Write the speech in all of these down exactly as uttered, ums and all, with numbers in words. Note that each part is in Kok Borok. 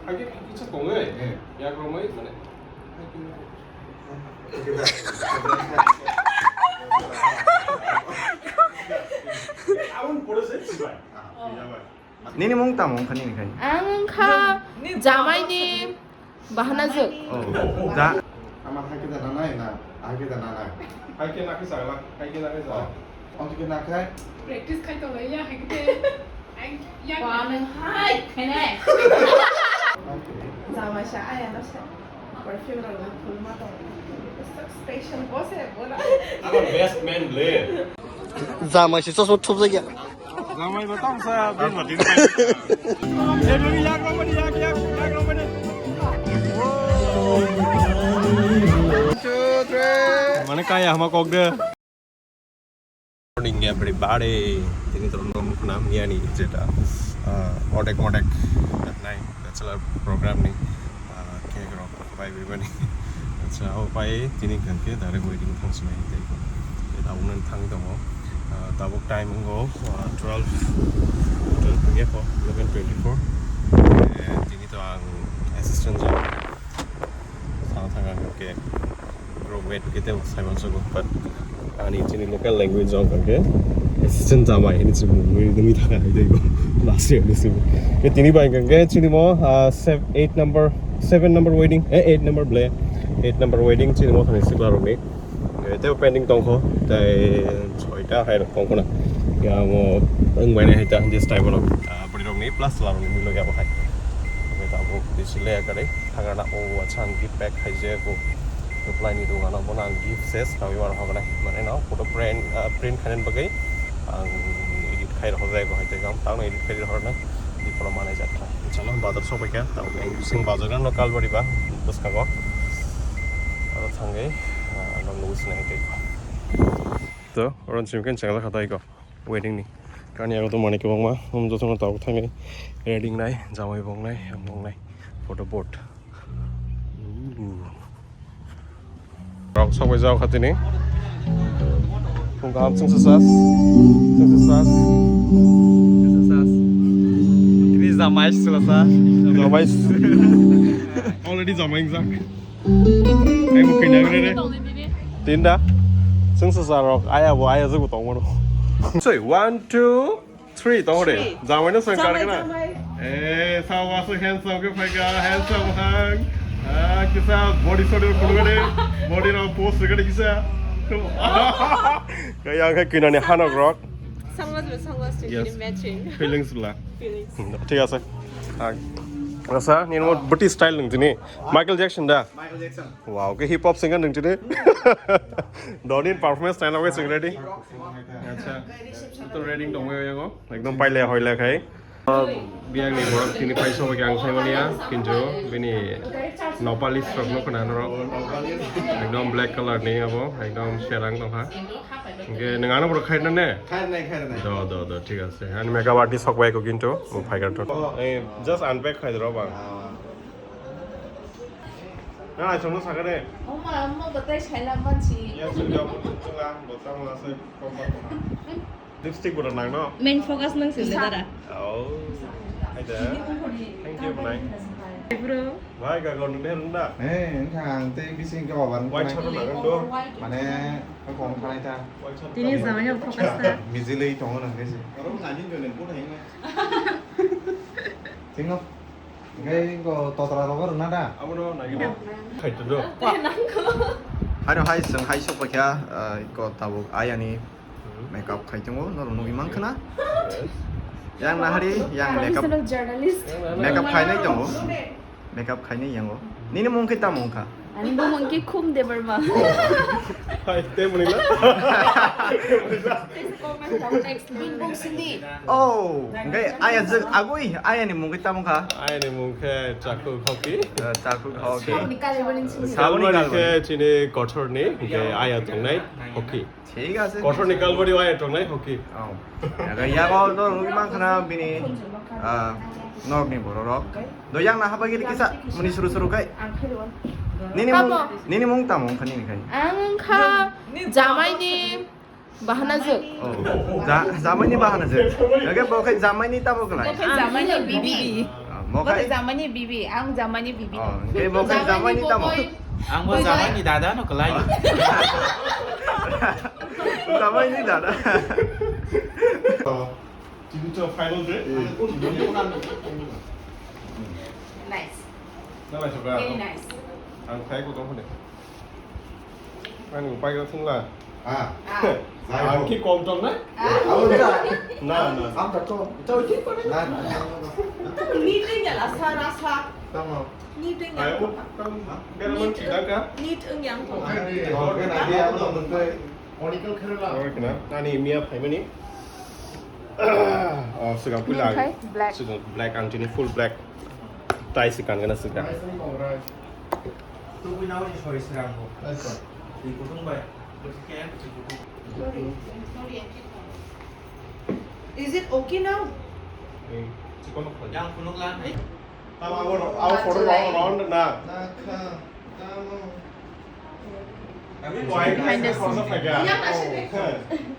Haikhe kisa tongwi, eh, yakromwi mane. Aboni pore se sibai. Nini mung tamo wngkha nini khai? Ang wngkha jamaini bahanajwk. Oh, ja. Ama haikhe da nanai na, haikhe da nanai. Haikhe nakhe chagla, haikhe nakhe chagla. Omoke nakhai. Practice khai tonglaia, hai khe. Ai, ya. Ba, nwng hai khainai. Jamaisa ayano se. Perfume rok phulma tong. Special boss hai bora. Our best man le. Jamaisa chosma thupjakya. Jamai ba tongsa, bin ba din. Hey, baby, yak rong mani, yak, yak, yak rong mani. Two, three. Mane kaya hama kok de. Morning everybody, tini to rong khna miyani jeta, ah, odek modek nai bachelor program ni, ah, cake rok bai bibani. Acha, o bai tini hwnkhe direct wedding thang sinai tei ko. Tei tabuk nang thang tongo. Ah, tabuk time wngkha, ah, twelve, twelve wngya ko, eleven twenty-four. Eh, tini to ang assistant job. Thang thang ang ke bro wait kete sai man sogo, but ani chini local language jong kangke assistant jamai ini chini mui demi thaka hai dai go last year ni simi. Ke tini bai kangke chini mo, ah, sev-, eight number, seven number wedding, eh, eight number ble, eight number wedding chini mo thani sikla rok ni. Eh, teo pending tongkho, tai soita hai rok tongkho na. Ya mo wng bai nai hai ta this time no. Ah, bwrwi rok ni plus chwla rok ni mui logi abo hai. Oke, tabuk bisi le kare. Thangana o acha ang gift pack khaijak o. Reply ni dogano bono ang gift ses kawi wan hognai. Mane no photo print, ah, print khainani bagwi ang edit khai rok jai go hai tei gam tang edit khai rok na. Di phono manai jak kha. Chalo bazar sok bai kha. Tabuk ang sing bazar no kalbari ba bwskango. Aro thangwi, ah, no nugwi sinai hai tei. To, oron sim kan changla khatai ko. Wedding ni. Kani aro to mani kwbangma. Um, jotono tabuk thangwi ready nai, jamai bong nai, bong nai. Photo board. Ooh. Rok sok bai jao khatini. Phung kaham chwngsa sas. Chwngsa sas. Chwngsa sas. Ini jamai sila sa. Jamai. Already jamai jak. Ai, bo kanya gre re. Tinda. Sing sa sa rok. Aya bo, aya jugo tong mano. Soi, one, two, three, tong re. Three. Jamai no sang kar kana. Jamai, jamai. Eh, sa wa so handsome ke phai ka, handsome hang. Ah, kisa body sodi ko gre. Body ro post gre kisa. Kaya ang kai kinani hanok rok. Sunglass, sunglass to matching. Feelings la. Feelings. Thik ase. Ah, rasa, nini mo bwtwi style nung tini. Michael Jackson da? Michael Jackson. Wow, ke hip hop singer nung tini. Donin performance time away sing ready. Acha. To ready tong yango. Ekdom paile hoile khai. Biang ni borok tini paisa bo yang sai mania, kintu bini nopali strok no khna norok. Ekdom black color ni abo, ekdom serang tongkha. Hingke nang ano borok khairna ne? Khairnai, khairnai. Do, do, do, thik ase. Ani makeup artist sok bai ko kintu, mo phai kar to. Oh. Eh, just unpack khai doro bang. Ah. Na, ai chongno sakare. Oma, amma batai saila mansi. Ya, sir, ya, mo tula, botang la sai, kom ba. Lipstick bo nang no? Main focus nang sile dara. Oh. Hai da. Thank you, bnai. Bro. Bhai, ga gon ne rung da? Eh, wngkha ang tei bising khe obar. White shirt nang do. Mane, kong khalai ta. White shirt. Tini jamai no focus ta. Mijilei tongo nang khe se. Oro nani jone bo nai na. Singo. Ngai ko totra rogo runa da? Abo no nai do. Khai to do. Haro hai seng hai sok pakya, ah, ko tabuk ayani. Makeup khai tongo, norok nugwi mankha na? Yes. Yang nahari, yang makeup, professional journalist. Makeup khainai tongo. Makeup khainai yango. Nini mung khe tamo wngkha? Ani bumung khe Khum Debbarma. Hai, te muni la. Next. Oh, hingke aya jek agoi, ayani mung khe tamo wngkha? Ayani mung khe Chakhuk Hoki. Eh, Chakhuk Hoki. Saboni kalbari. Saboni kalbari khe chini Kothorni, hingke aya tongnai Hoki. Thik ase. Kothorni kalbari waya tongnai hoki. Oh. Yago yago do rwi mankha na bini, ah, norokni bororok. Do yang na habagiri kisa muni suru suru kai. Nini mung, tamo? Nini mung tamo wngkha nini khai? Ang wngkha jamaini bahanajwk. Oh. Ja-, jamaini bahanajwk. Oke, bo khai jamaini tamo kwlai? Bo khai jamaini bibi. Oh. Mo khai? Bo khe jamani bibi, ang jamani bibi. Oh, hwnkhe bo khe jamani tamo? Ang bo jamani dada no kwlai. Jamani dada. Tini to final day. Nice. Very nice. Ang khai ko tong hone. Ani upai ko thungla. Ah. Ah. Ang ki kom tong na? Ah. Abo na. Na, na. Am ta kom. Chau ki pa na? Na, na. Ni ding ya la sa ra sa. Tamo. Ni ding ya. Ai, o, tam, gana man chida ka? Ni ding yang ko. Ani, oh, gana dia, abo tong tong. Onikel kherela. Oh, kena. Ani mia phaimani. Oh, swkang pula. Nokthai black. Swkang black, ang chini full black. Tai swkang gana swkang. Tubui nao ni soi srang ho. Twi kutung bai. Bwswk khe twi kutung. Is it okay now? Yang phunuk la nai. Tamo abo ro-, abo photo ro-, round na. Behind the scene. Yang masih deh.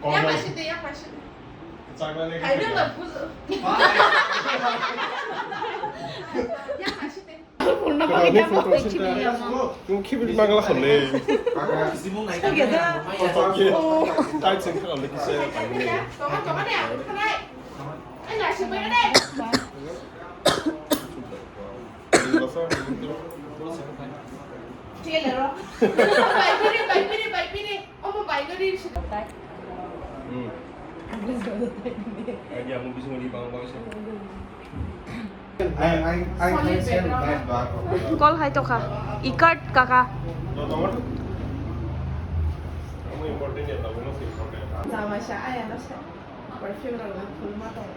Yang masih deh, yang masih deh. Hai dong, nggak pun. Yang masih deh. Purna kami kamu kecil ya, Mom. Yung kibir mangla khole. Simung nai. Oke. Tai sing khole kisa pagni. Toma, toma deh, aku kenai. Eh, nggak sih, bener deh. Chilero. Bai pini, bai pini, bai pini. Omo bai gari sih. Hmm. Idea mo bising di bang bang sih. Ang, ang, ang, ang, ang, ang, ang, ang. Call hai tokha. I card kaka. Joto mo? Ang important ya, tamo no important. Sama siya, ay, ano siya? Perfume rok na phulma tong.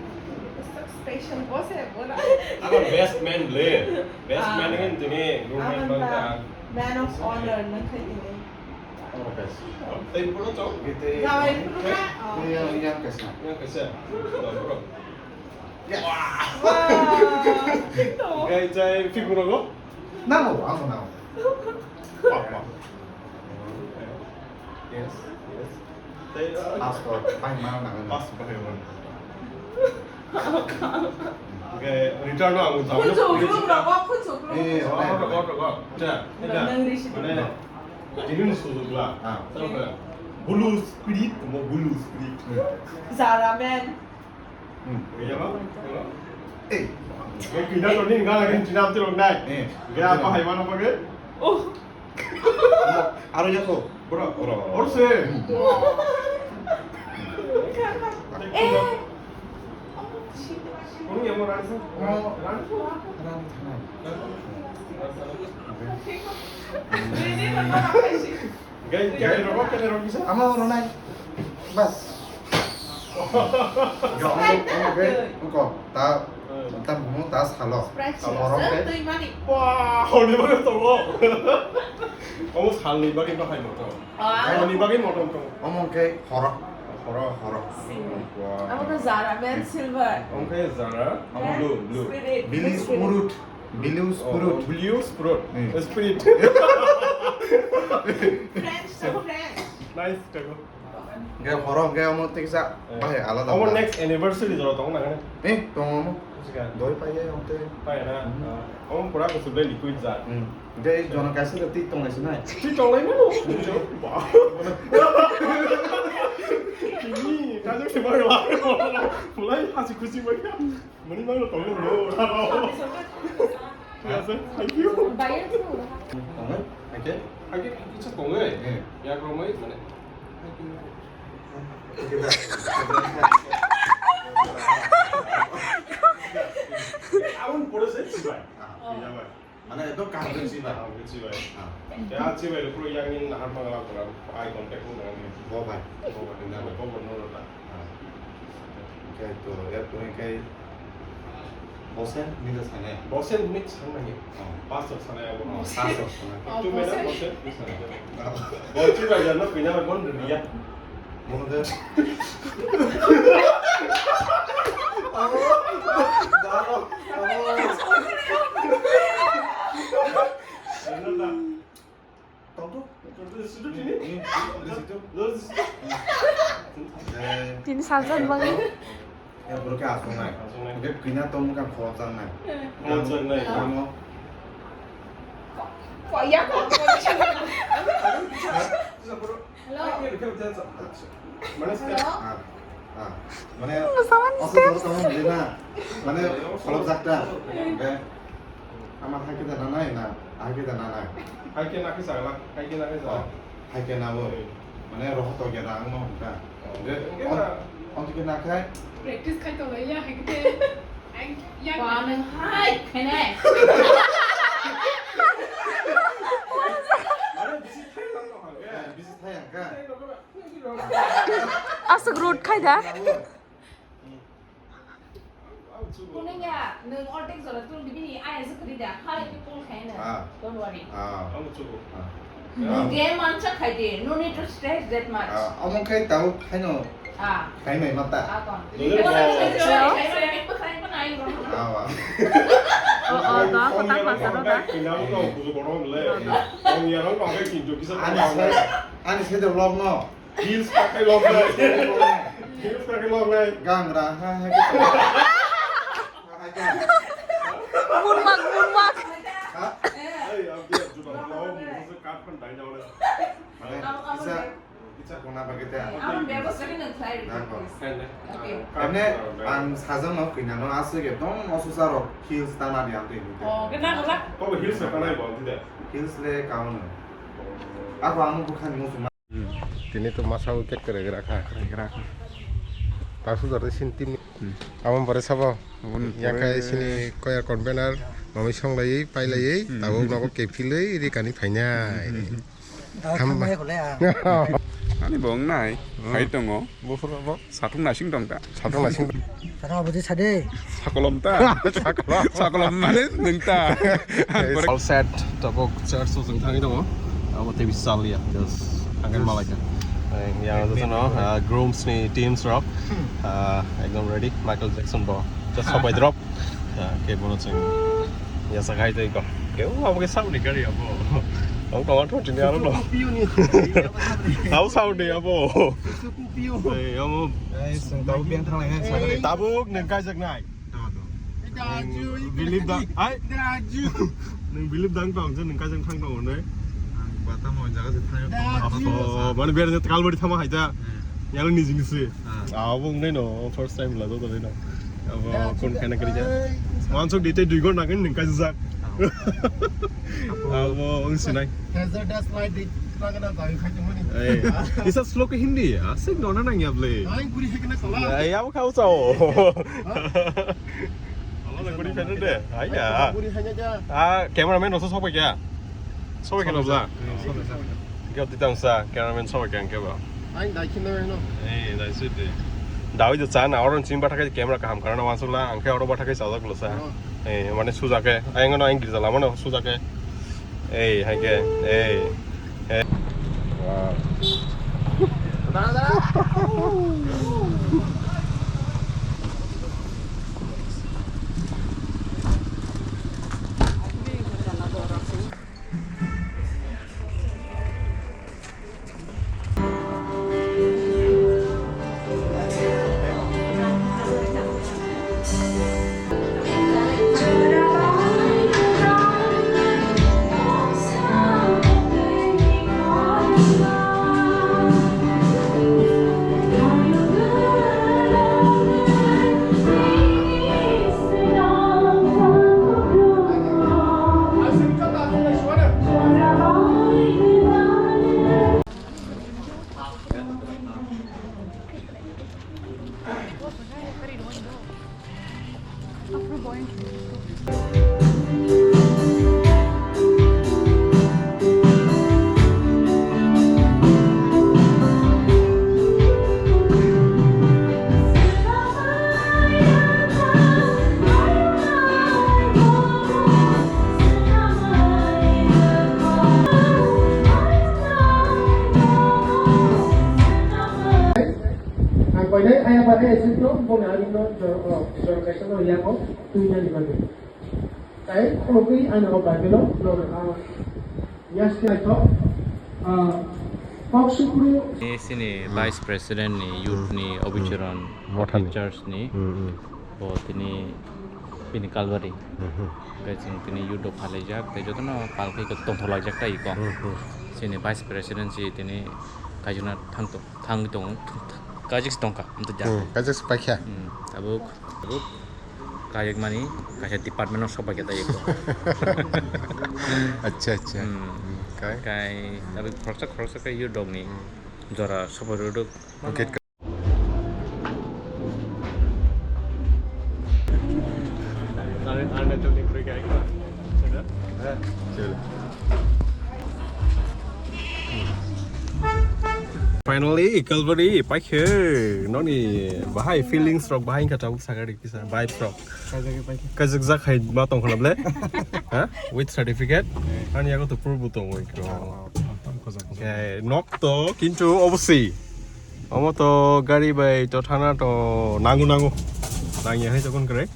Special boss eh, bora. Ano best man le. Best man kan tini, groom man bang ta. Man of honor nang khai tini. Ano best. Tei pura chong. Gite. Jawai pura. Tei yang, yang kesa. Yang kesa. Bro. Wow. Gai chai figure go. Nango, amo nango. Pak, pak. Yes, yes. Tei, uh, passport, pai ma nango. Passport pai ma. Okay, return ang jam. Khunchuk room rogo, khunchuk room. Eh, oh, rogo, rogo. Cha, cha. Nang risi. Mane, jini ni sujukla. Ah. Sa ka. Blue spirit, mo blue spirit. Zara man. Hmm. Iya, Bang? Iya, Bang? Eh. Kita tu ni enggak lagi cinta tu nai. Eh. Gaya apa hai mana pakai? Oh. Aro jako. Bro, bro. Or se. Eh. Kung yang mau rasa? Oh. Rasa. Rasa. Ini mana sih? Gai, gai, rokok, gai, rokok bisa? Ama oro nai. Bas. Sprite. Omo, omo, gai, omo, ta, ta, omo, ta salo. Sprite salo, sih. Rokok, gai. Tui mani. Wah, honi mana tongo? Omo salni bagi bahai moto. Ah. Honi bagi moto tongo. Omo, gai, horo. Horo, horo. Silver. Wah. Amo to Zara, men silver. Omo, gai, Zara. Omo, blue, blue. Spirit. Bilis urut. Blue Spirit. Oh, Blue Spirit. Hmm. Spirit. French, so French. Nice, Tago. Hingke horo hingke omo teksa bahai alada. Omo next anniversary jora tongo na khe? Eh, tongo omo. Bujiga. Doi paiye omo te. Paiye na? Hmm. Ah, omo pura kuchuk de liquid ja. Hmm. Hingke jono kaisa de tik tonglai sinai. Tik tonglai mano? Ba. Ini, kajo se ba. Mulai hasi khusi ba. Mani mangno tongo no. Thank you. Tongo? Haike? Haike, haike sa tongo. Eh. Yak romai mane. Abon pore se sibai. Ah. Sibai. Mane ekdom kaham khe chibai. Kaham khe chibai. Ah. Ya chibai rw phuru yang ni nahar mangla pura eye contact rw nang ni. Bo bai. Bo bai, nang bo bo no rw ta. Ah. Hingke to, ya to hingke bosen ni da sane. Bosen ni sanai. Oh. Pastor sanai abo. Oh, pastor sanai. Oh, tu mena bosen. Bosen ni sanai. Ah. Bo chibai ya no pina bon rw ya. Mono de. Amo. Daro. Amo. Bener dah. Tong tu. Tong tu situ sini. Ini, ini situ. Terus. Eh. Tini salsan bang. Borok khe asongnai. Asongnai. Hwnkhe kwina tongmwkha khorokjaknai. Khorokjaknai. Tamo. Ko-, ko-, ya ko-, Hello. Mane, hello. Ah, ah. Mane, Musawan oso step. Doro tamo hwnwi na. Mane, kholopjakta. Hwnkhe, ama hai khe da nanai na, hai khe da nanai. Hai khe nakhe chagla, hai khe nakhe chagla. Oh. Hai khe nabo. Mane roho to geda ang no hwnka. Hwnkhe on-, on to geda khai. Practice khai to ya hai khe. Ang ya. Wa nang hai khai nai. Mane bisi thai lang no hwnka. Bisi thai hwnka. Aswk road khai da. Kuning ya, nwng ortek jora tung di bini aya se kri da, hai ke pol khai na. Ah. Don't worry. Ah. Ah. Nwng ge mancha khai de, no need to stress that much. Ah, omo khai tau khai no. Ah. Khai mai mata. Ah, kon. Hello. Khai mai, khai mai, khai mai, khai mai. Ah, wa. Oh, oh, to, kotak masa to da. Ani sai, ani sai de vlog no. Heels pakai long nai. Heels pakai long nai. Gangra, ha, ha, gitu. Moonwalk, moonwalk. Ha? Hey, ang dia juga mau musuh kapan tanya oleh. Mana? Bisa, bisa kona pakai teh. Ang bebas lagi nang try. Nah, kok. Please. Kan, kan. Okay. Karena ang sajang mau kena no asli ke dong mau susah rok heels tanah di ante gitu. Oh, kena kena. Kok heels apa nai bang tidak? Heels le kau no. Aku anu bukan musuh. Tini to masa wicket kwrwi gra kha. Kwrwi gra kha. Ta sujar de sin team. Hmm. Aboni pore sabo. Aboni pore yakai sini choir convener, mamui songlaiwi, pailaiwi, hmm, tabuk nogo kepilwi, rikani phainai. Hmm. Hamba. Ani bo wngnai, hmm, phai tongo. Buphuru bo. Satung naising tong ta. Satung naising. Satung abo je sade. Sakolom ta. Sakolom. Sakolom mane nwng ta. All set. Tabuk church o chwng thangwi tongo. Abo tei bisal ya. Just angin malaika. Yang jotono, uh, grooms ni teams rok. Uh, ekdom ready. Michael Jackson bo. Just sopai drop. Ya, ke bono chwng. Ya sakai tei ko. Ke abo ke sauni gari abo. Ang kawan thon chini aro no. Abo sauni abo. Ei, omo. Guys, ang tabuk biyang thanglainai sakni. Tabuk nwng kaijaknai. Nwng believe da, ai? Nwng believe da wng tong je nwng kaijak thang tongo hwnwi? Ang bata mo jaga se thang. Oh, mane bera je Kalbari thama hai ta. Hmm. Yalo niji nisi. Ah. Abo wngnai no, first time la do dai no. Abo kon kana kari ja. Wansuk dite dui ghonta khe nwng kaijak. Ah. Abo wng sinai. Hazardous light di, tangana tang khai tongmani. Eh, isa slow ke Hindi ya? Asik dona nang ya ble. Ai, guri hai kena kola. Eh, ya, kau sao. Hah? Guri hai de. Ai, ya. Guri hai ja. Ah, cameraman rasa sopai kya? Sopai kya bla? Hmm, sopai, sopai. Kya titang sa, cameraman sopai kya, kya ba? Ai, dai khin dai no. Eh, dai sui de. Dawi de chan, aron chin batha kai camera kaham karana wansuk la, angke oro batha kai sajak lo sa. Oh. Eh, mane suja ke, ayang no ayang girja lama no suja ke. Ei, hai ke, ei, ei. Wow. Ang koinai ayang bai hai sitro, boni agino jor, oh, jor kaisa no yako, tui nani bagwi. Tai khulugwi ani o Bible o, no, ah, yas naithok, ah, Ni sini vice president ni youth ni Obicharan Mothani. Church ni. Hmm, hmm. Bo tini bini Calvary. Hmm, hmm. Hwnkhe chwng tini youth rok phalaijak, tei jotono palki khe tongthok laijak tai iko. Hmm, hmm. Sini vice president si tini kaijwkna thang to-, thangwi tongo, kajik se tongkha, amtwi da. Hmm, kajik se paikha. Hmm, tabuk, tabuk kayakmani kaisa department o sopaikha tai iko. Acha, acha. Hmm. Hmm, kai? Kai, tabuk khoroksa, khoroksa khe youth rokni jora sopai rwdwk. Okay. Finally, Calvary paikhe. Noni bahai feelings rok bahai wngkha tabuk sakari kisa vibes rok. Kajak jak hai ma tong khana ble? Ha? With certificate? Ani yago to proof bo tongo ikro. Nok to kintu obviously. Omo to gari bai to thana to nangu nangu. Nangya hai tokon kre.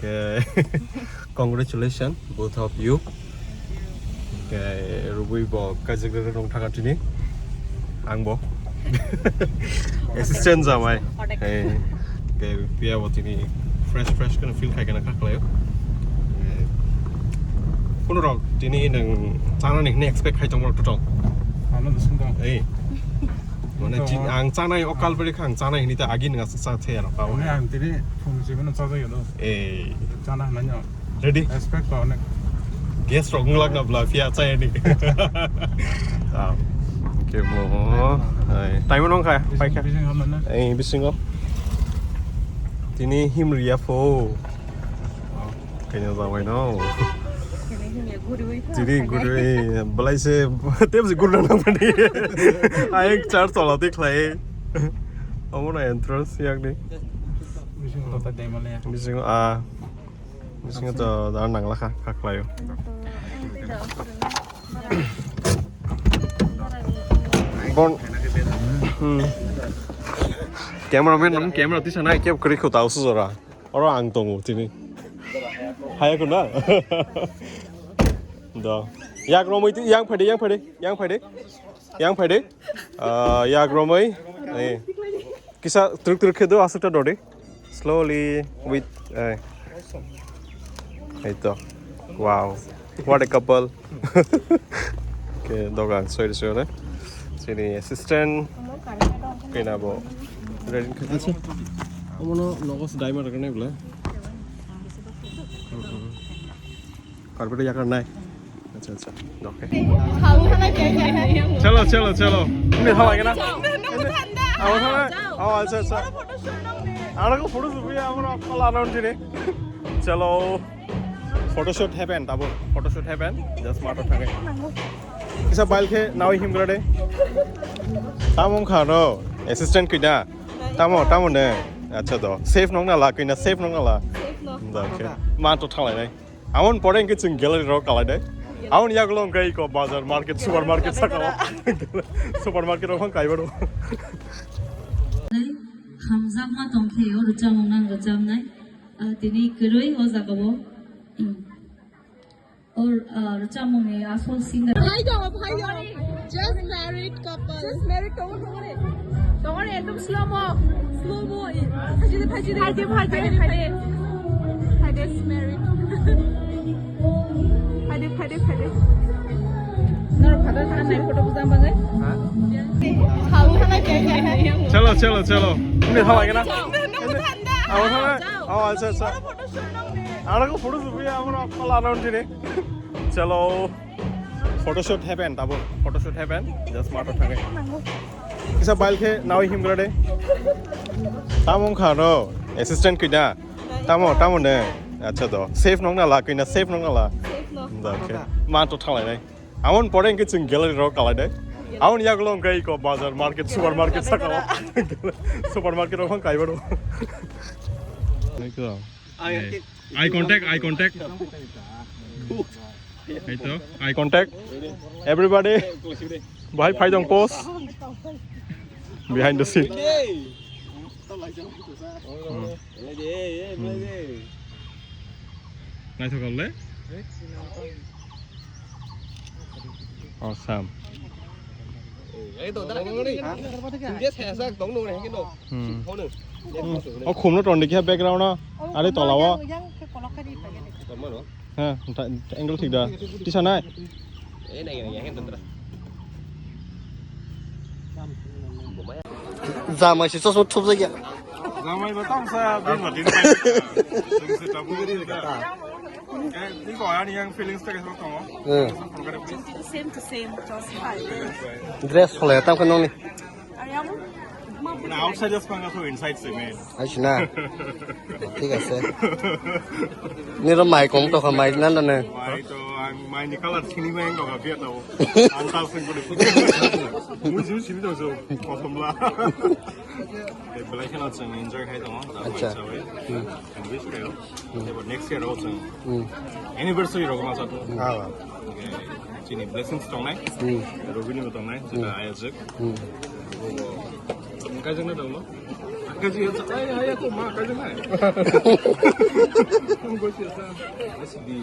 Ke congratulations both of you. Ke rubui bo kajak rong thaka tini. Ang bo. Assistant jamai. Hey. Ke pia bo tini fresh fresh kana feel khai kana khaklai. Kuno rok tini nang chana ni expect khai tong total. Ano sungkang. Hey. Mane ang chanai o Calvary kha ang chanai hini ta agi nang sa thaya rok. Mane ang tini phung jibano chajai do. Eh. Chana hananya. Ready? Respect pa onek. Guest rok nglak na bla pia chai ni. Ah. Ke mo. Hai. Time nong kha. Pai kha. Bising hamana. Eh, bisingo. Tini him riya pho. Kanya jawai no. Tini gurui, belai se, tem se gurui nang padi. Ayang char chola te khlai. Omo na entrance yak ni. Bisingo to dai male. Bisingo a. Bisingo to dar nang lakha, kha khlai. Bon. Hmm. Cameraman, camera tisa nai, kep kri kho tau su jora. Oro ang tongo tini. Haya kuna. Do. Yak romoi ti, yang phade, yang phade, yang phade. Yang phade. Ah, yak romoi. Eh. Kisa truk truk khe do, asuk ta dodi. Slowly with, eh. Eto. Wow. What a couple. Ke dogan soi soi ne. Sini assistant. Kena bo. Ready. Acha. Omono nogos diamond kene bla. Carpet yakar nai. Acha acha. Okay. Chalo chalo chalo. Ini thala kena. Awa thala. Oh acha acha. Ara ko photo shoot ya amra phala around jine. Chalo. Photoshoot happen, tabuk. Photoshoot happen. Just matter thangai. Kisa bail khe nawi himgra de. Tamo kha no. Assistant kida. Tamo, tamo ne. Acha do. Safe nong na la, kina safe nong na la. Safe no. Da, okay. Ma to thalai nai. Amon pore ke ching gallery ro kalai dai. Amon yaglo ngai ko bazar market, supermarket sakao. Supermarket ro khang kai baro. Hamjakma tongkhe o rwchapmung nang rwchapnai. Ah, tini kwrwi o jagao. Hmm. O, ah, rwchapmungni asol singer. Phai do, phai do. Just married couple. Just married couple. Tongore, ekdom slow mo. Slow mo. Phai de, phai de. Phai de, phai de. Phai de, phai de. Phai de, just married. Phai de, phai de, phai de. Nor father thangnai photo bujang bangai. Ha? Chalo, chalo, chalo. Ini thala kena. Awa thala. Oh, acha, acha. Ara ko photo shoot ya, amra phala around jine. Chalo. Photoshoot happen, tabuk. Photoshoot happen. Just matter thangai. Kisa bail khe nawi himgra de. Tamo kha no. Assistant kida. Tamo, tamo ne. Acha do. Safe nong na la, kina safe nong na la. Safe no. Da, okay. Ma to thalai nai. Amon pore ke ching gallery ro kalai dai. Amon yaglo ngai ko bazar market, supermarket sakao. Supermarket ro khang kai baro. Eye contact, eye contact. Eito, eye contact. Everybody. Bahai phai dong pose. Behind the scene. Hmm. Hmm. Naithok le? Awesome. Hmm. O khumno ton dikhe background o. Are tola o. Ha, angle thik da. Tisa nai. Jamai se chosma thupjak ya. Jamai ba tamsa bini ba din. Sing se tabu. Eh, ni ko ani yang feelings ta kaisa tongo. Hmm. Same to same, just fine. Dress solai tam khe nongni. Are you? Mana outside just pang so inside se me. Aisina. Thik ase. Niro mai kong to kha mai na na ne. Mai to ang mai ni color sini mai to kha biya to. Ang ta sing ko. Mu ju sini to so. Kosom la. Belai kheno chwng enjoy khai tongo. Acha. Hmm. And wish khayo. Hmm. Ebo next year o chwng. Hmm. Anniversary rok ma chak. Ah. Chini blessings tongnai. Hmm. Rubini bo tongnai. Jeta ayajak. Hmm. Kaijak na dolo. Kaijak ya. Ay ay ko ma kaijak na. Ko si sa. Asidi.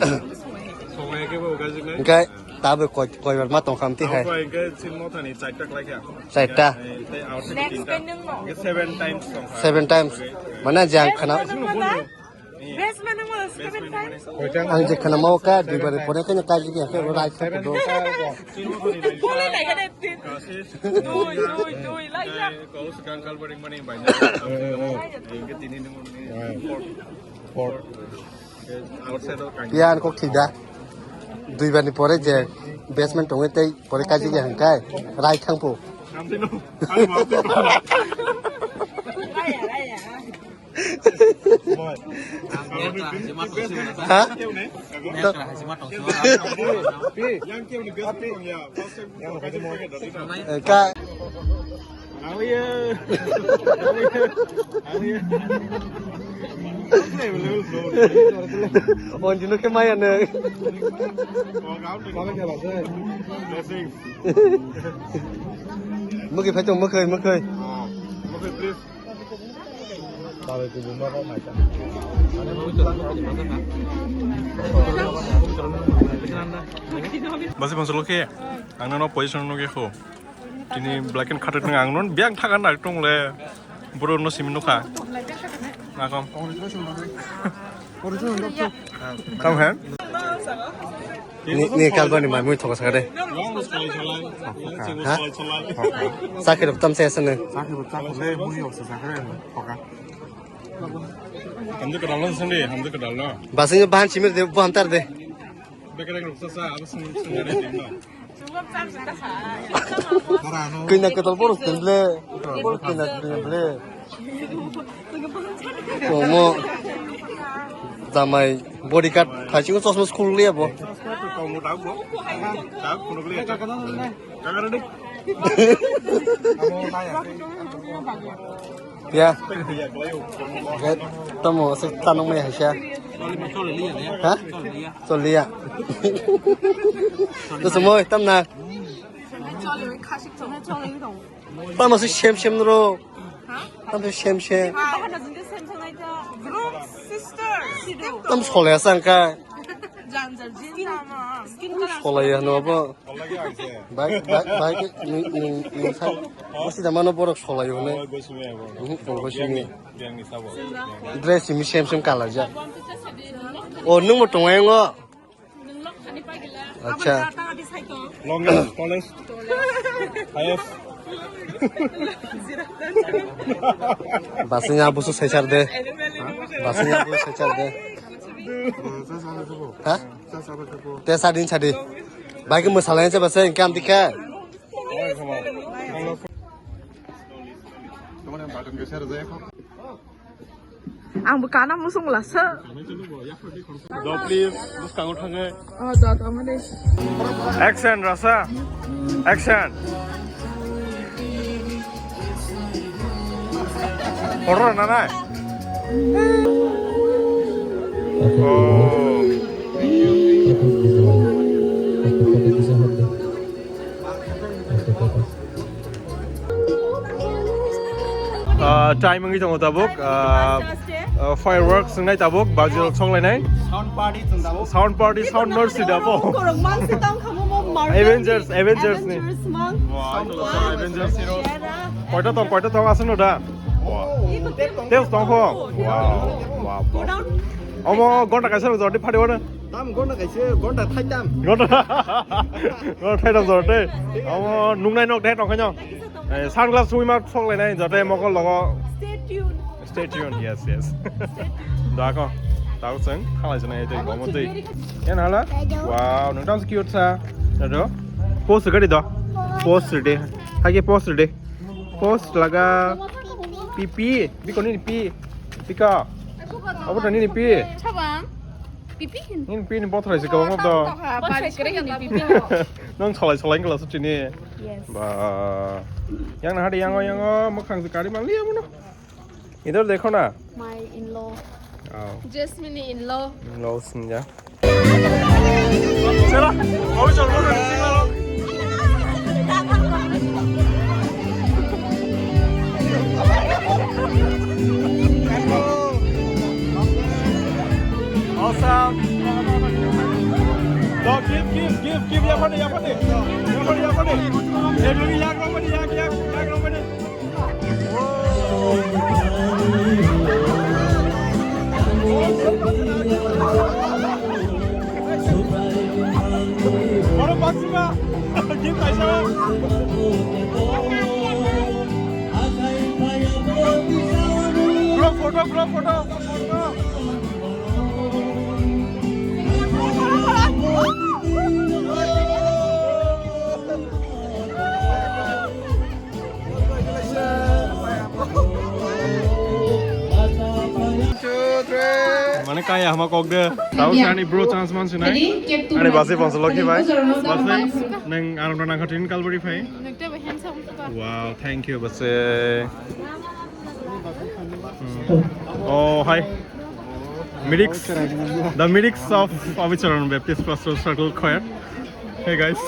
Songai ke bo kaijak na. Enkai. Tabuk koi, koibar ma tong kha amtwi hai? Abo hinkhe chini mothani charta khlai kha. Charta? Eh, tei outside tinta. Hinkhe seven times tong kha. Seven times. Mane je ang khana. Best man mo seven times. Ang je khana mau ka duibar pore kanya kaji khe right side do. Chini mothani nai. Doi, doi, doi, lai ya. Kau sekarang kalbaring mani banyak. Hinkhe tini ni mani. Four. Four. Pian kok thik da. Dui bani pore je basement tongwi tei pore kaji ge hangkai rai thangpo. Ha? Ka. Onjino ke maya ne. Mugi phaito mukhai mukhai. Basi bangsa loke, ang nano position no ke kho. Tini black and khatet nang ang non biang thakan nak tong le. Bro no simi nukha. Nakam. Tam hen? Ni, ni kalbani mai mui thoka sakade. Ha? Sakhe rok tam se asane. Sakhe rok tam se mui yok se sakhe rok thoka. Hamdi kadal no sende, hamdi kadal no. Basing ban chimir de, bo hamtar de. Bekereng rok sa sa, abo sung sung de no. Kina ketal boros temple. Boros kina temple. Omo. Jamai bodyguard thaisingo chosma school liya bo. Chosma to tongmo dak bo. Dak phunuk liya. Kagar de. Ya. Tamo se tanong mai haisa. Ha? Choliya. To sumoi tamna. Tamo se sem sem ro. Tamo se sem sem. Tam solaya sangka. Solaya no bo. Bai, bai, bai, ni, ni, ni sa, masi da mano borok solai hone. Oy, gosimi abo. Mhm, gosimi. Yang ni sabo. Dress mi sem sem color ja. O, nung mo tong yang o. Acha. Longest, tallest, highest. Basinya busu sechar de. Basinya busu sechar de. Ha? Te sadin sadi. Bai ke mwsalai se basa engkam dikha. Ang bo kana musung lasa. Do please, bus kango thangai. Oh, do, do, mane. Action, rasa. Action. Horror na nai? Oh. Ah, time wngwi tongo tabuk. Ah, ah, fireworks wngnai tabuk, bajirok songlainai. Sound party chwng tabuk. Sound party, sound nursery da bo. Korok mansi tang khamu mo Avengers, Avengers ni. Avengers mang. Wow, Avengers hero. Koita tong, koita tong aswk no da? Wow. Teo tong kho. Wow, wow. Omo gonta kaisa rok jordi phari wana. Tam gonta kaisa, gonta thaitam. Gonta. Gonta thaitam jordi. Omo nungnai nok dai tong khaino. Eh, sunglass wi ma sok lai nai jote mokol logo. Stay tuned. Stay tuned, yes, yes. Dako, dako chwng khalai jana ete gomo twi. Yan hala? Wow, nung tam cute sa. Dado. Post gari do. Post de. Hage post de. Post laga. Pipi, biko nini pi. Pika. Abo ta nini pi. Chabang. Pipi hin. Nini pi ni bothrai se kabang do. Bothrai se kabang do. Nang salai salai ngala sutini. Yes. Ba. Yang na hadi yango yango mokhang se kari manliya mono. Idhar dekho na. My in-law. Oh. Jasmine in-law. In-law sinja. Chalo, abhi chalo, abhi chalo. Awesome. Dog, give, give, give, give, yapani, yapani. Yapani, yapani. Hey, baby, yak, yapani, yak, yak, yak, yapani. Bro, photo, bro, photo. Mane kaya hama kok de. Tau sani bro chance man sinai. Ani basi bangsa loki bai. Basi neng aram na khatin kalbari phai. Wow, thank you basi. Oh, hi. Mix, the mix of Abicharan Baptist Pastoral Circle Choir. Hey guys.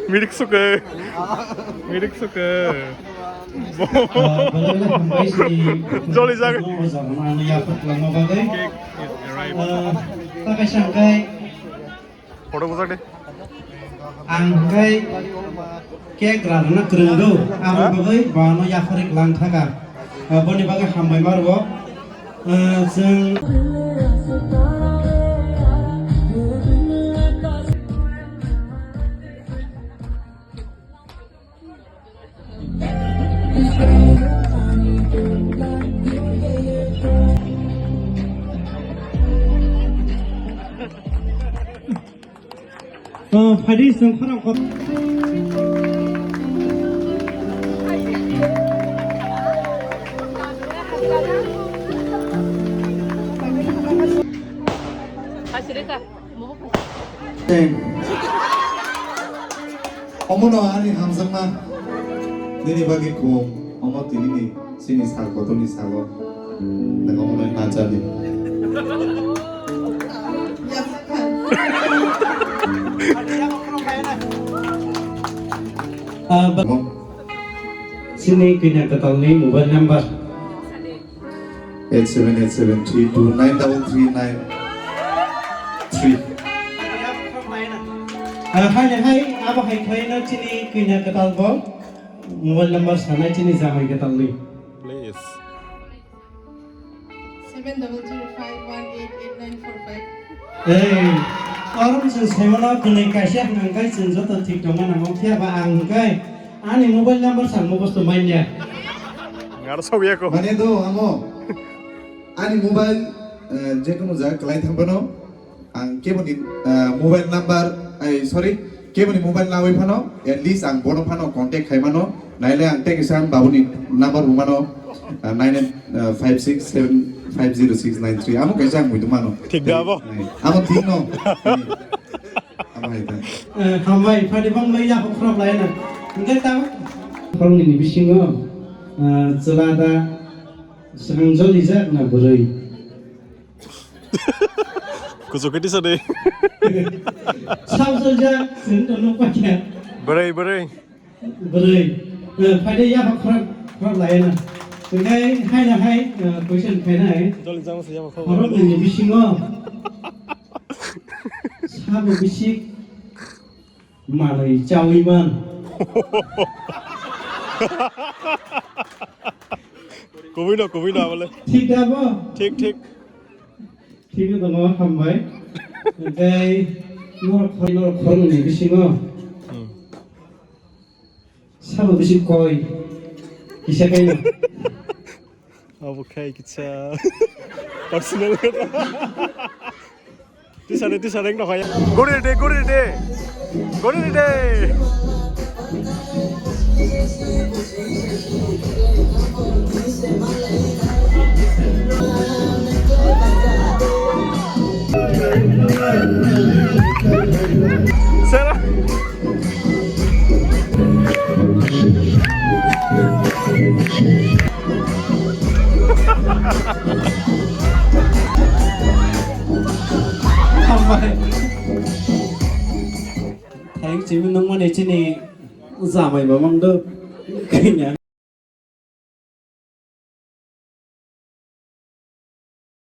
Mirik suka. Mirik suka. Jolly jaga. Cake is arrived. Photo bujak de. Ang hwnkhe cake rwna kwrwng do, aboni bagwi bono yapharwi kwlang thaka. Boni bagwi hambai ma rwo. Chwng Oh, phadi song khorang khor. Asirika. Omono ani hamjakma nini bagwi kung, omo tinini chini sal kotorni sago. Nang omono nachadi. Ah, ba- Chini kanya katalni mobile number. Eight seven eight seven three two nine double three nine three. Ah, hai, hai, abo hai khlaino chini kanya katal bo mobile number sanai chini jamai katalni. Please. Seven double zero five one eight eight nine four five. Ei, arum se semana kuni kaisa hwnkai chwng joto thik tongma nango phiya ba ang hwnkai ani mobile number sang mugosto manya. Ngar sok ya ko. Mane do amo. Ani mobile, eh, je kono jaga kwlai thang phano, ang keboni, eh, mobile number, ai, sorry, keboni mobile nawi phano, at least ang bono phano contact khai mano, naile ang tei kisa ang babuni number bo mano, eh, nine eight five six seven five zero six nine three. Amo kaisa ang muitu mano. Thik da abo? Nai. Amo thik no. Amo hai ta. Eh, hambai, phadi bang lai ya khorok lai na. Hingke ta khorok ni bisingo, eh, chwla da Swkang jolijak na bwrwi? Kuchuk khe tisa de. Sak jolijak, chwng to nuk paikha. Bwrwi, bwrwi. Bwrwi. Eh, phaide yapha khorok, khorok laiya na. Hwnkhe haino hai, eh, question khainai. Jolijak se yapha khorok. Khorok nini bisingo sabo bisik Manwi chawi man. Kubui no, kubui no, abole. Thik da bo? Thik, thik. Thik no tongo, hambai. Hwnkhe norok khoroknwi, norok khoroknwi bisingo. Hmm. Sabo bisi koi. Kisa kaino. Abo khai kisa personal. Tisa de, tisa de, no khai. Gori de, gori de. Gori de. Sera. Hambai. Thanks, chini nungmani chini jamai bo mangdo. Kanya.